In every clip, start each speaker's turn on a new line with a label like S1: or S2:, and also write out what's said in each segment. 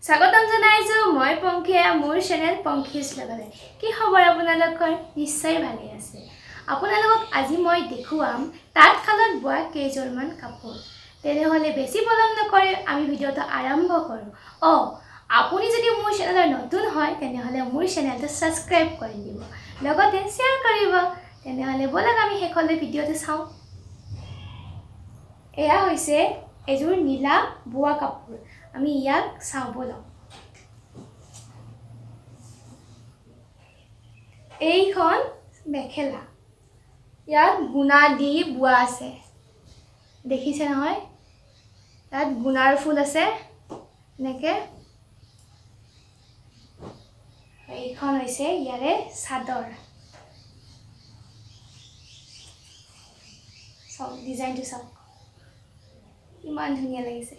S1: স্বাগতম জনাইছোঁ মই পংখীয়ে মোৰ চেনেল পংখীজ লগতে। কি খবৰ আপোনালোকৰ? নিশ্চয় ভালেই আছে। আপোনালোকক আজি মই দেখুৱাম তাঁতশালত বোৱা কেইযোৰমান কাপোৰ। তেনেহ'লে বেছি পলম নকৰি আমি ভিডিঅ'টো আৰম্ভ কৰোঁ। অঁ, আপুনি যদি মোৰ চেনেলৰ নতুন হয় তেনেহ'লে মোৰ চেনেলটো ছাবস্ক্ৰাইব কৰি দিব, লগতে শ্বেয়াৰ কৰিব। তেনেহ'লে ব'লক আমি শেষলৈ ভিডিঅ'টো চাওঁ। এয়া হৈছে এযোৰ নীলা বোৱা কাপোৰ, আমি ইয়াক চাওঁ ব'লক। এইখন মেখেলা, ইয়াত গুণা দি বোৱা আছে, দেখিছে নহয়? ইয়াত গুণাৰ ফুল আছে এনেকৈ। এইখন হৈছে ইয়াৰে চাদৰ। চাওক ডিজাইনটো, চাওক ইমান ধুনীয়া লাগিছে।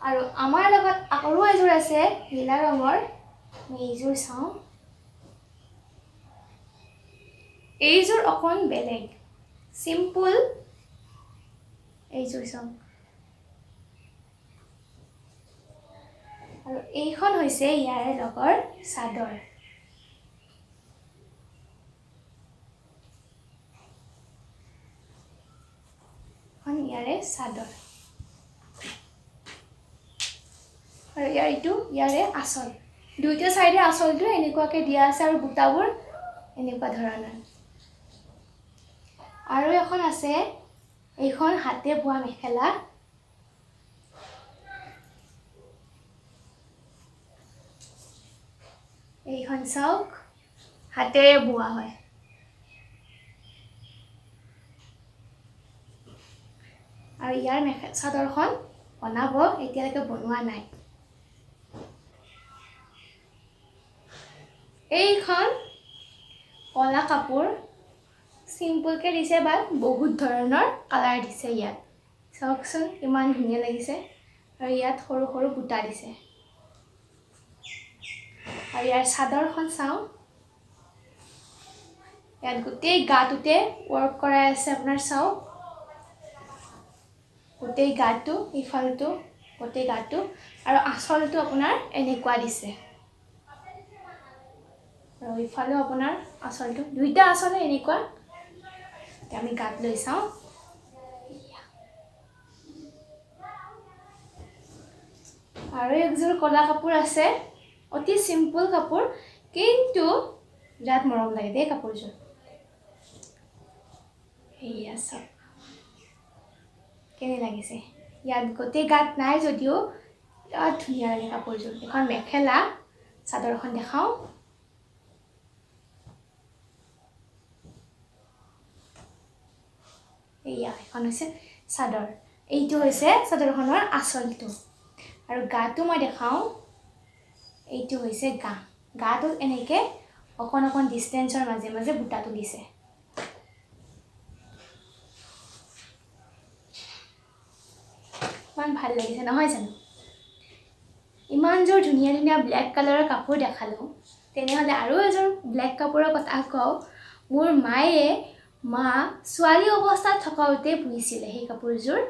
S1: আৰু আমাৰ লগত আৰু এযোৰ আছে নীলা ৰঙৰ, আমি এইযোৰ চাওঁ। এইযোৰ অকণ বেলেগ, চিম্পুল। এইযোৰ চাওক। আৰু এইখন হৈছে ইয়াৰ লগৰ চাদৰ। এখন ইয়াৰে চাদৰ। আৰু ইয়াৰ এইটো ইয়াৰে আঁচল, দুয়োটা চাইডে আঁচলটো এনেকুৱাকৈ দিয়া আছে আৰু বুটাবোৰ এনেকুৱা ধৰণৰ। আৰু এখন আছে, এইখন হাতে বোৱা মেখেলা। এইখন চাওক, হাতেৰে বোৱা হয়। আৰু ইয়াৰ মেখেলা চাদৰখন বনাব এতিয়ালৈকে বনোৱা নাই। এইখন কলা কাপোৰ, চিম্পুলকৈ দিছে, বাট বহুত ধৰণৰ কালাৰ দিছে ইয়াত। চাওকচোন ইমান ধুনীয়া লাগিছে। আৰু ইয়াত সৰু সৰু বুটা দিছে। আৰু ইয়াৰ চাদৰখন চাওঁ, ইয়াত গোটেই গাটোতে ৱৰ্ক কৰাই আছে আপোনাৰ। চাওক গোটেই গাটো, ইফালটো গোটেই গাটো। আৰু আঁচলটো আপোনাৰ এনেকুৱা দিছে। আৰু ইফালেও আপোনাৰ আঁচলটো, দুইটা আঁচলে এনেকুৱা। এতিয়া আমি গাত লৈ চাওঁ। আৰু একযোৰ ক'লা কাপোৰ আছে, অতি চিম্পুল কাপোৰ, কিন্তু বিৰাট মৰম লাগে দেই কাপোৰযোৰ। সেয়া চাওক কেনে লাগিছে। ইয়াত গোটেই গাত নাই যদিও বিৰাট ধুনীয়া লাগে কাপোৰযোৰ। এখন মেখেলা, চাদৰখন দেখাওঁ। এয়া এখন হৈছে চাদৰ, এইটো হৈছে চাদৰখনৰ আঁচলটো। আৰু গাটো মই দেখাওঁ, এইটো হৈছে গা। গাটোত এনেকৈ অকণ অকণ ডিষ্টেঞ্চৰ মাজে মাজে বুটাটো দিছে। ইমান ভাল লাগিছে নহয় জানো? ইমানযোৰ ধুনীয়া ধুনীয়া ব্লেক কালাৰৰ কাপোৰ দেখালোঁ। তেনেহ'লে আৰু এযোৰ ব্লেক কাপোৰৰ কথা কওঁ। মোৰ মায়ে মা ছোৱালী অৱস্থাত থকাওঁতে বুইছিলে সেই কাপোৰযোৰ।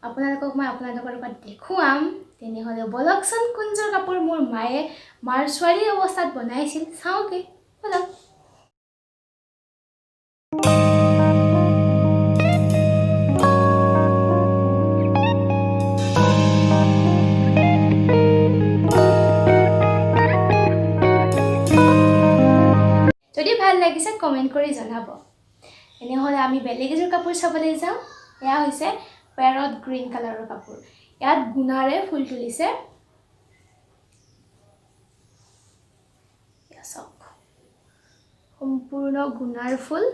S1: আপোনালোকক মই আপোনালোকৰ লগত দেখুৱাম। তেনেহ'লে ব'লকচোন কোনযোৰ কাপোৰ মোৰ মায়ে মাৰ ছোৱালী অৱস্থাত বনাইছিল চাওঁগৈ, ব'লক। যদি ভাল লাগিছে কমেণ্ট কৰি জনাব। তেনেহ'লে আমি বেলেগ এযোৰ কাপোৰ চাবলৈ যাওঁ। এয়া হৈছে পেৰট গ্ৰীণ কালাৰৰ কাপোৰ, ইয়াত গুণাৰে ফুল তুলিছে। চাওক সম্পূৰ্ণ গুণাৰ ফুল,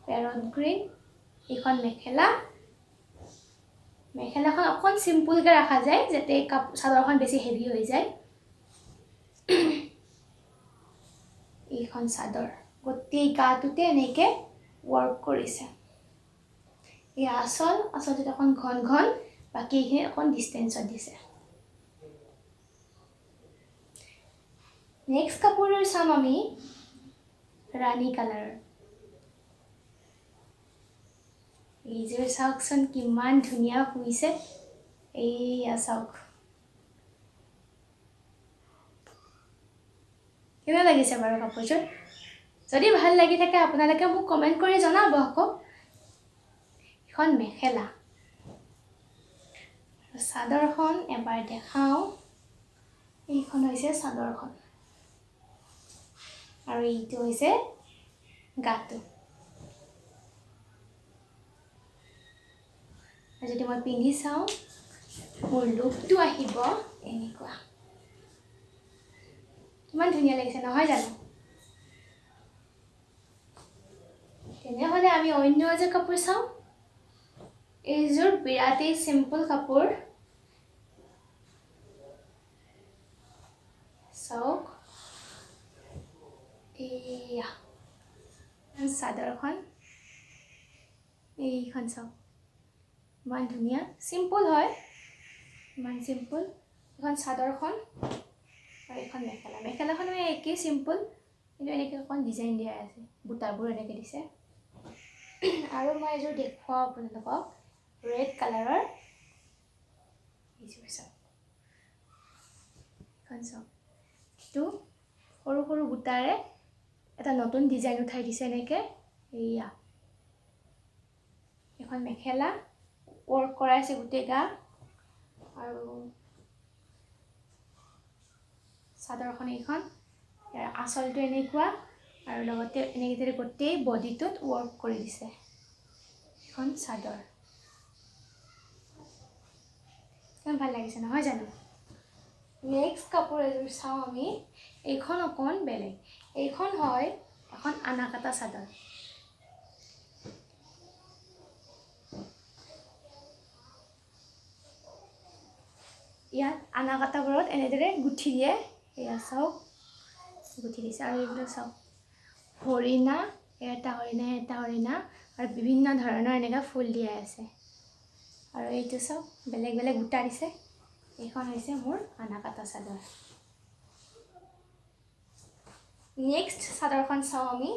S1: পেৰট গ্ৰীণ। এইখন মেখেলা, মেখেলাখন অকণ চিম্পুলকৈ ৰখা যায় যাতে কাপোৰ চাদৰখন বেছি হেভি হৈ যায়। এইখন চাদৰ গোটেই গাটোতে এনেকৈ ৱৰ্ক কৰিছে। এই আঁচল, আঁচলটোত অকণ ঘন ঘন, বাকী এইখিনি অকণ ডিষ্টেঞ্চত দিছে। নেক্সট কাপোৰযোৰ চাম আমি। ৰাণী কালাৰৰ। এইযোৰ চাওকচোন কিমান ধুনীয়া শুইছে। এইয়া চাওক, কেনে লাগিছে বাৰু কাপোৰযোৰ? যদি ভাল লাগি থাকে আপোনালোকে মোক কমেণ্ট কৰি জনাব আকৌ। এখন মেখেলা, চাদৰখন এবাৰ দেখাওঁ। এইখন হৈছে চাদৰখন আৰু এইটো হৈছে গাটো। আৰু যদি মই পিন্ধি চাওঁ, মোৰ লুকটো আহিব এনেকুৱা। কিমান ধুনীয়া লাগিছে নহয় জানো? তেনেহ'লে আমি অন্য এযোৰ কাপোৰ চাওঁ। এইযোৰ বিৰাটেই চিম্পল কাপোৰ। চাওক, এইয়া চাদৰখন, এইখন চাওক ইমান ধুনীয়া, চিম্পল হয়, ইমান চিম্পল। এখন চাদৰখন আৰু এখন মেখেলা। মেখেলাখনো একেই চিম্পল, কিন্তু এনেকৈ অকণ ডিজাইন দিয়া আছে, বুটাবোৰ এনেকৈ দিছে। আৰু মই এযোৰ দেখুৱাওঁ আপোনালোকক, ৰেড কালাৰৰ। এইযোৰ চাওক, এইখন চাওক, এইটো সৰু সৰু বুটাৰে এটা নতুন ডিজাইন উঠাই দিছে এনেকৈ। এইয়া এখন মেখেলা, ৱৰ্ক কৰাইছে গোটেই গা। আৰু চাদৰখন এইখন, ইয়াৰ আঁচলটো এনেকুৱা আৰু লগতে এনেকৈ গোটেই বডিটোত ৱৰ্ক কৰি দিছে। এখন চাদৰ কিমান ভাল লাগিছে নহয় জানো? নেক্সট কাপোৰ এযোৰ চাওঁ আমি। এইখন অকণমান বেলেগ। এইখন হয় এখন আনাকাটা চাদৰ। ইয়াত আনাকাটাবোৰত এনেদৰে গুঠি দিয়ে। এয়া চাওক, গুঠি দিছে। আৰু এইবিলাক চাওক, হৰিণা, এটা হৰিণা, এটা হৰিণা আৰু বিভিন্ন ধৰণৰ এনেকুৱা ফুল দিয়া আছে। আৰু এইটো চাওক, বেলেগ বেলেগ বুটা দিছে। এইখন হৈছে মোৰ আনাকাটা চাদৰ। নেক্সট চাদৰখন চাওঁ আমি।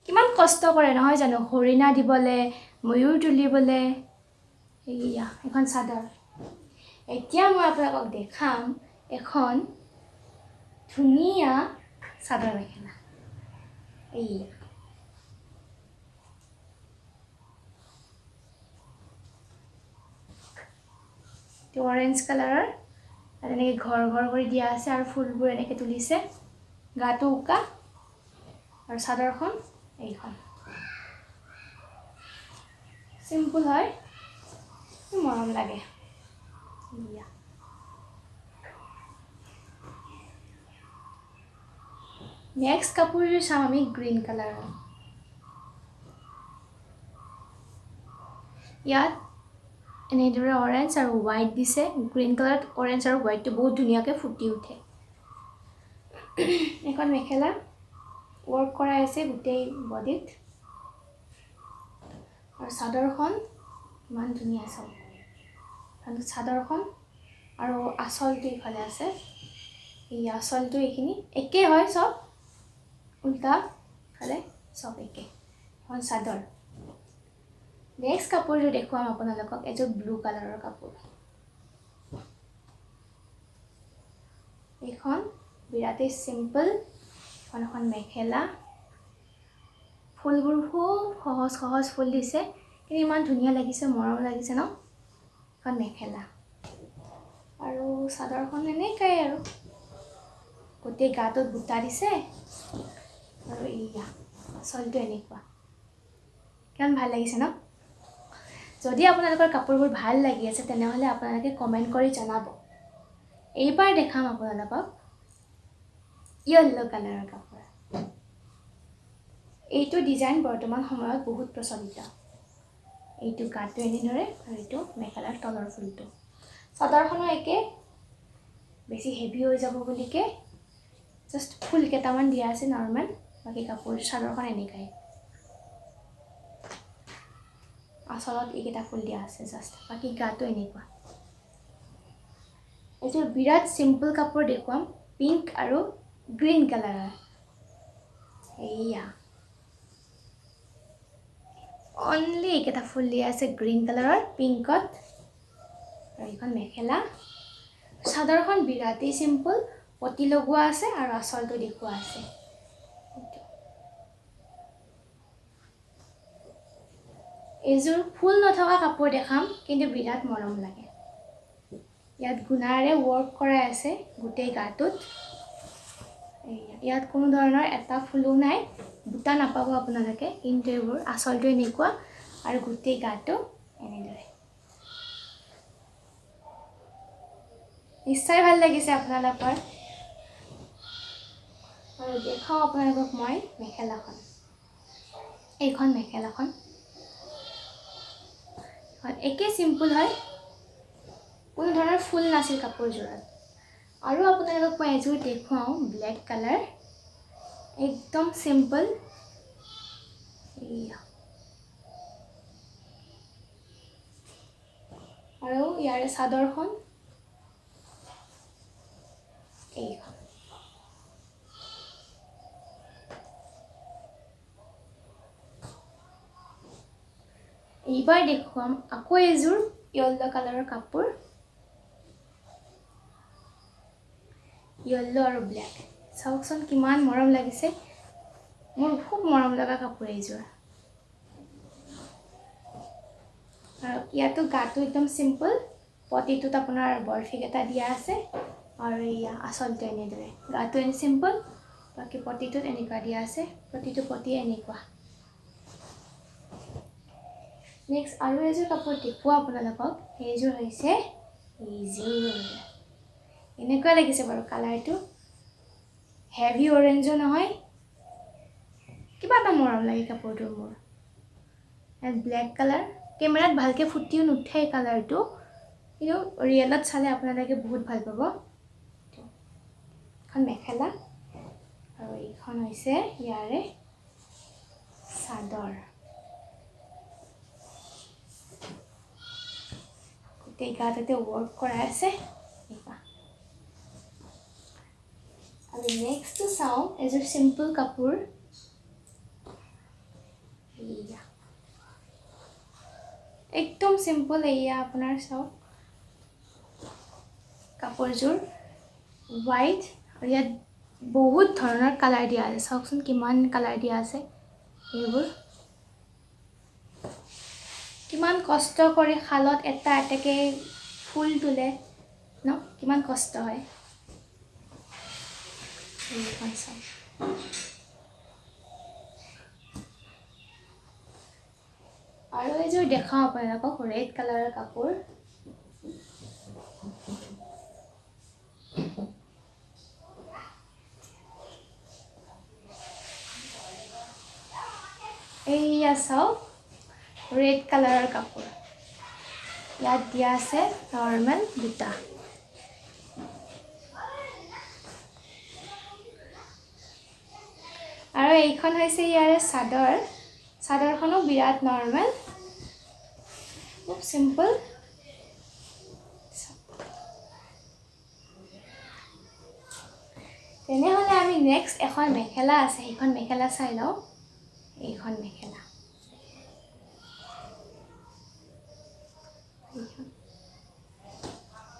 S1: কিমান কষ্ট কৰে নহয় জানো, হৰিণা দিবলৈ, ময়ূৰ তুলিবলৈ। এইয়া এখন চাদৰ। এতিয়া মই আপোনালোকক দেখাম এখন ধুনীয়া চাদৰ মেখেলা। এইয়া অৰেঞ্জ কালাৰৰ, এনেকৈ ঘৰ ঘৰ কৰি দিয়া আছে আৰু ফুলবোৰ এনেকৈ তুলিছে। গাটো উকা আৰু চাদৰখন এইখন চিম্পল হয়, মৰম লাগে। নেক্সট কাপোৰযোৰ চাম আমি গ্ৰীণ কালাৰৰ। ইয়াত এনেদৰে অৰেঞ্জ আৰু হোৱাইট দিছে। গ্ৰীণ কালাৰত অৰেঞ্জ আৰু হোৱাইটটো বহুত ধুনীয়াকৈ ফুটি উঠে। এখন মেখেলা, ৱৰ্ক কৰাই আছে গোটেই বডিত। আৰু চাদৰখন ইমান ধুনীয়া চাওক, চাদৰখন আৰু আঁচলটো ইফালে আছে। এই আঁচলটো এইখিনি একেই হয়, চব উল্টা ফালে চব একে। এখন চাদৰ। নেক্সট কাপোৰযোৰ দেখুৱাম আপোনালোকক, এযোৰ ব্লু কালাৰৰ কাপোৰ। এইখন বিৰাটেই চিম্পল। এখন এখন মেখেলা, ফুলবোৰ খুব সহজ সহজ ফুল দিছে, কিন্তু ইমান ধুনীয়া লাগিছে, মৰম লাগিছে ন। এখন মেখেলা আৰু চাদৰখন এনেকাই আৰু গোটেই গাটোত বুটা দিছে। আৰু এইয়া আঁচলটো এনেকুৱা। কিমান ভাল লাগিছে ন? যদি আপোনালোকৰ কাপোৰবোৰ ভাল লাগি আছে তেনেহ'লে আপোনালোকে কমেণ্ট কৰি জনাব। এইবাৰ দেখাম আপোনালোকক য়েল্ল' কালাৰৰ কাপোৰ। এইটো ডিজাইন বৰ্তমান সময়ত বহুত প্ৰচলিত। এইটো গাটো এনেদৰে আৰু এইটো মেখেলাৰ তলৰ ফুলটো। চাদৰখনো একে, বেছি হেভি হৈ যাব বুলিকে জাষ্ট ফুল কেইটামান দিয়া আছে নৰ্মেল, বাকী কাপোৰ চাদৰখন এনেকাই। আঁচলত এইকেইটা ফুল দিয়া আছে জাষ্ট, বাকী গাটো এনেকুৱা। এইযোৰ বিৰাট চিম্পল কাপোৰ দেখুৱাম, পিংক আৰু গ্ৰীণ কালাৰৰ। এইয়া অনলি এইকেইটা ফুল দিয়া আছে গ্ৰীণ কালাৰৰ, পিংকত। আৰু এইখন মেখেলা। চাদৰখন বিৰাটেই চিম্পল, পতি লগোৱা আছে আৰু আচলটো দেখুওৱা আছে। এইযোৰ ফুল নথকা কাপোৰ দেখাম, কিন্তু বিৰাট মৰম লাগে। ইয়াত গুণাৰে ৱৰ্ক কৰাই আছে গোটেই গাটোত। ইয়াত কোনো ধৰণৰ এটা ফুলো নাই, বুটা নাপাব আপোনালোকে, কিন্তু এইবোৰ আচলটো এনেকুৱা আৰু গোটেই গাটো এনেদৰে। নিশ্চয় ভাল লাগিছে আপোনালোকৰ। আৰু দেখাওঁ আপোনালোকক মই মেখেলাখন। এইখন মেখেলাখন একে চিম্পল হয়, কোনো ধৰণৰ ফুল নাছিল কাপোৰযোৰত। আৰু আপোনালোকক মই এযোৰ দেখুৱাওঁ, ব্লেক কালাৰ, একদম চিম্পল। এইয়া আৰু ইয়াৰে চাদৰখন এইখন। এইবাৰ দেখুৱাম আকৌ এযোৰ য়েল্ল' কালাৰৰ কাপোৰ, য়েল্ল' আৰু ব্লেক। চাওকচোন কিমান মৰম লাগিছে, মোৰ খুব মৰম লগা কাপোৰ এইযোৰ। আৰু ইয়াতো গাটো একদম চিম্পল, পতিটোত আপোনাৰ বৰফিক এটা দিয়া আছে আৰু এয়া আচলটো এনেদৰে গাটো এনে চিম্পল, বাকী পতিটোত এনেকুৱা দিয়া আছে, প্ৰতিটো পতি এনেকুৱা। নেক্সট আৰু এযোৰ কাপোৰ দেখুৱাওঁ আপোনালোকক, সেইযোৰ হৈছে এইযোৰ। এনেকুৱা লাগিছে বাৰু কালাৰটো, হেভি অৰেঞ্জো নহয়, কিবা এটা মৰম লাগে কাপোৰটোৰ মোৰ। ব্লেক কালাৰ, কেমেৰাত ভালকৈ ফুটিও নুঠে কালাৰটো, কিন্তু ৰিয়েলত চালে আপোনালোকে বহুত ভাল পাব। এখন মেখেলা আৰু এইখন হৈছে ইয়াৰে চাদৰ। গোটেই গাটোতে ৱৰ্ক কৰা আছে। আমি নেক্সটটো চাওঁ, এযোৰ চিম্পল কাপোৰ। এইয়া একদম চিম্পল, এইয়া আপোনাৰ চাওক কাপোৰযোৰ হোৱাইট আৰু ইয়াত বহুত ধৰণৰ কালাৰ দিয়া আছে। চাওকচোন কিমান কালাৰ দিয়া আছে। এইবোৰ কিমান কষ্ট কৰি শালত এটা এটাকৈ ফুল তোলে ন, কিমান কষ্ট হয়। এইখন চাওক, আৰু এইযোৰ দেখাওঁ আপোনালোকক ৰেড কালাৰৰ কাপোৰ। এইয়া চাওক ৰেড কালাৰৰ কাপোৰ, ইয়াত দিয়া আছে নৰ্মেল বুটা। আৰু এইখন হৈছে ইয়াৰে চাদৰ, চাদৰখনো বিৰাট নৰ্মেল, খুব চিম্পল। তেনেহ'লে আমি নেক্সট এখন মেখেলা আছে, সেইখন মেখেলা চাই লওঁ। এইখন মেখেলা,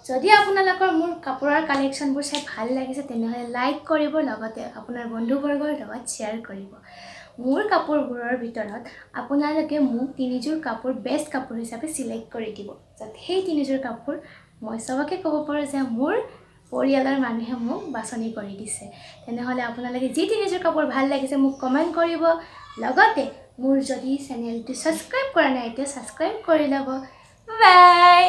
S1: যদি আপোনালোকৰ মোৰ কাপোৰৰ কালেকশ্যনবোৰ চাই ভাল লাগিছে তেনেহ'লে লাইক কৰিব, লগতে আপোনাৰ বন্ধুবৰ্গৰ লগত শ্বেয়াৰ কৰিব। মোৰ কাপোৰবোৰৰ ভিতৰত আপোনালোকে মোক তিনিযোৰ কাপোৰ বেষ্ট কাপোৰ হিচাপে চিলেক্ট কৰি দিব, যাতে সেই তিনিযোৰ কাপোৰ মই চবকে ক'ব পাৰোঁ যে মোৰ পৰিয়ালৰ মানুহে মোক বাছনি কৰি দিছে। তেনেহ'লে আপোনালোকে যি তিনিযোৰ কাপোৰ ভাল লাগিছে মোক কমেণ্ট কৰিব, লগতে মোৰ যদি চেনেলটো ছাবস্ক্ৰাইব কৰা নাই এতিয়া ছাবস্ক্ৰাইব কৰি ল'ব। বাই।